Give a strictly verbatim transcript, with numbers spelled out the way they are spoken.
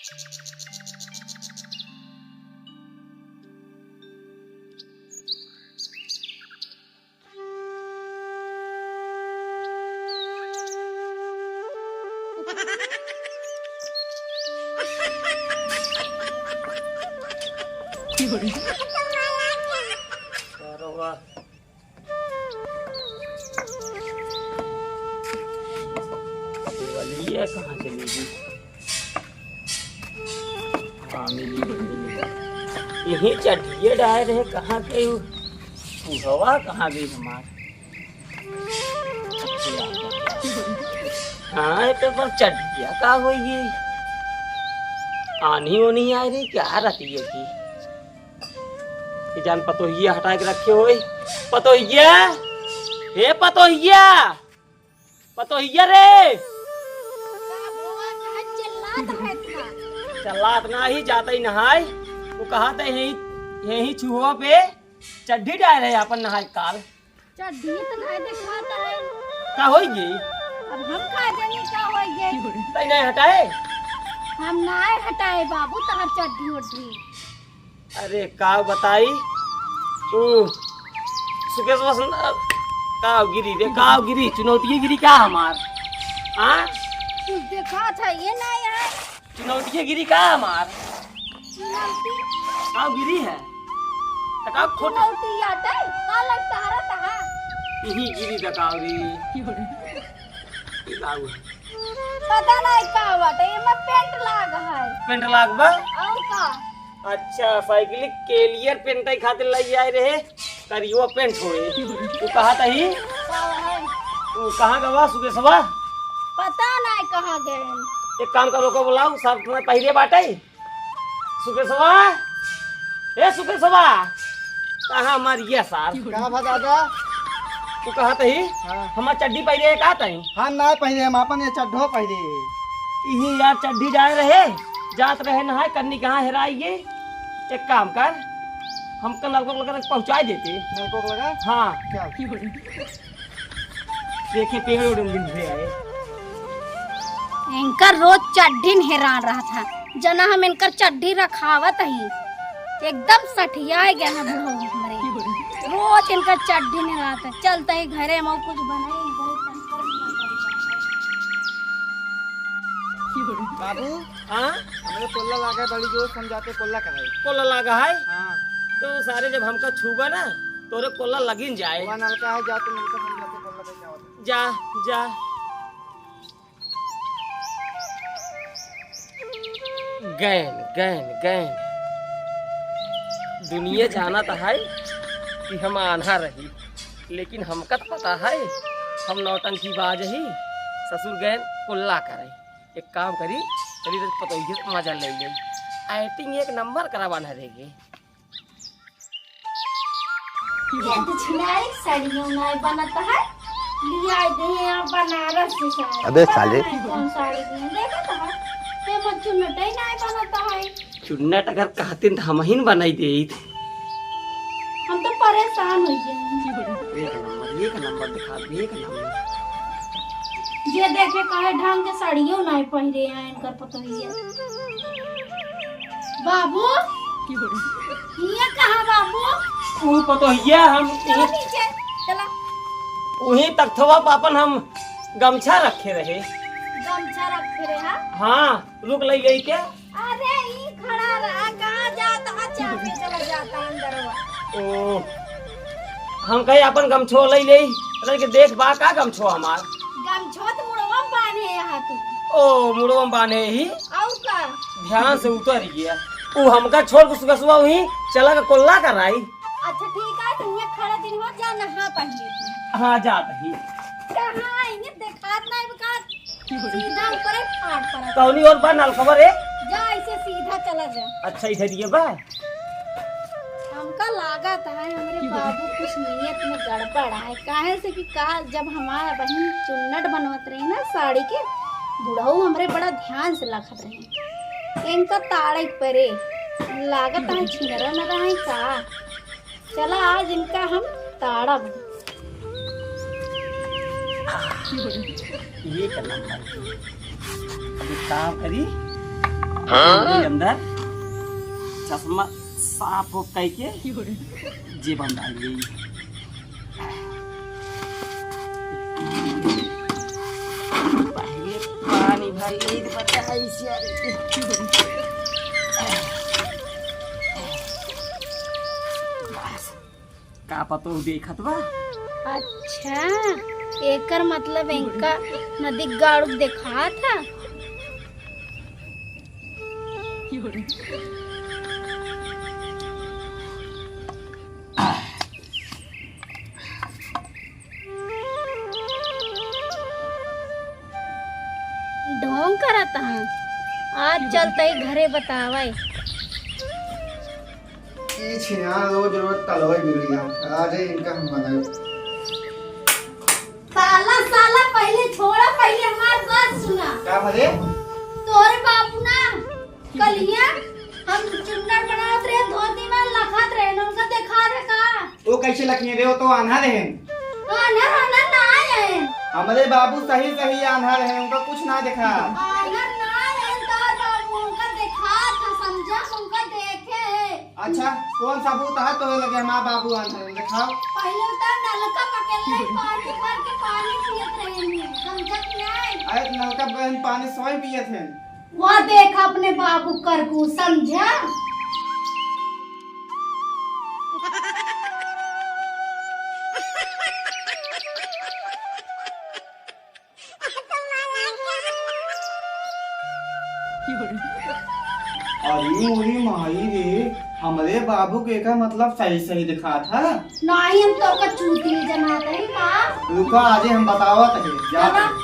सरवा। ये कहाँ चली गई? हाँ, मिली, मिली। यही चड्ढिया डाल रहे, कहाँ गई वो? बुढ़वा कहाँ गई हमार? हाँ, ये तो पर चड्ढिया का होई ये? आनी ओनी आ रही, क्या रहती है कि? ये जान पतोहिया हटा के रखे होई। पतोहिया, हे पतोहिया, पतोहिया रे। का हुआ? काहे चिल्लात है इतना? चिल्लात नाही, जात ही नहाए। वो कहा थे यही, यही छुआ पे चड्ढी डाल रहे अपन नहाए काल। चड्ढी तो नाही दिखात है। का होई गई? अब हम का जानी का होई गई? तई नाही हटाए? हम नाही हटाए बाबू तहर चड्ढी उड्ढी। अरे का बताई, तू सुकेश बस न-, का गिरी रे, का गिरी, चुनौतिये गिरी का हमार? हाँ? कुछ देखा था ये ना यार। चुनौतिये गिरी का हमार? चुनौती? का गिरी है? त का खोट चुनौती आते? का लग सहारा तहा? यही गिरी दकावरी। ये का हुआ? पता नहीं का बाटे, एमे पेंट लाग है। पेंट लाग बा? और का? अच्छा, साइकिल के लिए पेंट खातिर लई आए रहे, करियो पेंट होए। तू कहा तही? का है? तू कहाँ गवा सुकेशवा? पता नहीं कहाँ गए। एक काम करो, को बुलाओ, सब तुम्हें पहिरे बाटे। सुकेशवा, ए सुकेशवा, कहाँ हमार ये सार? का भा दादा? तू कहा तही? हाँ। हमार चड्डी पहिरे है का तही? हाँ, ना पहिरे, हम अपन ये चड्ढो पहिरे। इही यार चड्ढी जाए रहे, जात रहे नहाए, कन्नी कहाँ हेराई गई। एक काम कर, हमका नलको लगा पहुँचाए देते। नलको लगा? हाँ। क्या? देखे पेड़ उड़ मिल रहे आए। इनका रोज चड्ढी हेरान रहा था, जना हम इनकर चड्ढी रखावत ही, एकदम सठियाए गए हैं बुढ़ऊ हमरे। रोज इनकर चड्ढी हेरात है, चलते ही घरे में कुछ बनाई, घरे चलकर बाबू, हाँ? हमरे कोल्ला लागा बड़ी जोर, हम जाते कोल्ला कराई। कोल्ला लागा है? हाँ। तो सारे जब हमका छूबा ना, तोरे कोल्ला लगिन जाए। वहाँ नलका है, जाते नलका हम जाते कोल्ला लेके आवत। जा, जा। गैन, गैन, गैन। दुनिया जानत है कि हम आन्हा रही, लेकिन हमका त पता है, हम नौटंकी बाज ही। ससुर गैन कोल्ला करे। एक काम करी, चली तो पतोहिए से मजा ले ले। Acting एक नंबर करा बान्हा रहेगी। ये तो छिनारी साड़ियों नहीं बनत है, लिया दे यहाँ बनारस से साड़ी। अबे साले। पता नहीं कौन साड़ी दी है, देखत है, ते मत चुन्नट ही नहीं बनत है। चुन्नट अगर कहतीन तो हम ही न बनाई देत। हम तो परेशान हो गए। एक नंबर, एक नंबर दिखा दे, एक नंबर। जे देखे कहे ढंग के साड़ियों नहीं पहिरे हैं इनकर पतोहिया। बाबू, ये कहाँ बाबू? वो पतोहिया हम चलो नीचे, चला। वही तख्तवा पर अपन हम गमछा रखे रहे। गमछा रखे रहे, हाँ? हाँ, रुक लई गई के। अरे, ई खड़ा रहा, कहाँ जाता है? चापे चला जाता अंदरवा। ओ, हम कहे अपन गमछो लई ले, अरे के देख बा का गमछो हमार। गमछो तो मुड़वा में बांधे यहाँ तू। ओ, मुड़वा में बांधे ही। और का? ध्यान से उतर गया। ऊ हमका छोड़ के सुबह सुबह वहीं चला के कोल्ला कराई। अच्छा ठीक है, तुम ये खड़ा दिन हो जा, नहा पहले तू। हाँ, जात ही। कहाँ आएंगे, देखात नहीं बकात। सीधा ऊपर ही फाड़ पड़ा। कौनी ओर बा नलकवा रे? जा, ऐसे सीधा चला जा। अच्छा, इधर ये बा। हमका लागत है, हमरे बाबू कुछ नीयत में गड़बड़ है। काहे से कि का, जब हमार बहिन चुन्नट बनवत रही ना साड़ी के, बुढ़ऊ हमरे बड़ा ध्यान से लखत रहे। इनका ताड़े के परे, लागत है छिनरा न रहे का। चला, आज इनका हम ताड़ब। ये करना पड़ेगा। अभी काम करी। हाँ? अंदर चश्मा साफ हो कई के जेब में डाल ली। पहले पानी भर ले, बचा इसे। का पतोह देखत बा? अच्छा, एकर मतलब इनका नदी गाड़ू देखात ह। ढोंग करत ह, आज चलते ही घरे बतावे। ई छिया रोज रोज तलवे बिगड़ी है। आज ही इनका हम बनाए। साला, साला, पहले छोड़ा, पहले हमार बात सुना। का भले? तोरे बाबू ना, कलिया हम चुन्नर बनावत रहे, धोती में लखत रहे, उनका देखा रहे का? वो कैसे लखिए रे, वो तो आन्हर हैं। आन्हर, आन्हर ना आए हैं। हमरे बाबू सही सही आन्हर हैं, उनका कुछ ना देखा। आन्हर ना आए हैं, तोर बाबू उनका देखा था, समझा, उनका देखे हैं। अच्छा, कौन सबूत है तोरे लगे हमार बाबू आन्हर हैं? दिखाओ। पहले उतर नलका पकड़ ले, पानी भर के पानी पियत रहे हैं, समझत नहीं? अरे, नलका बहन पानी स्वयं पियत हैं। वह देख अपने बाबू करकू, समझा? अरे मोरी माई रे, हमरे बाबू के का मतलब सही सही दिखात है। नहीं, हम तो ओकर चूतिया जनात है, माँ। रुका, आजे हम बतावत है, जात चला। है।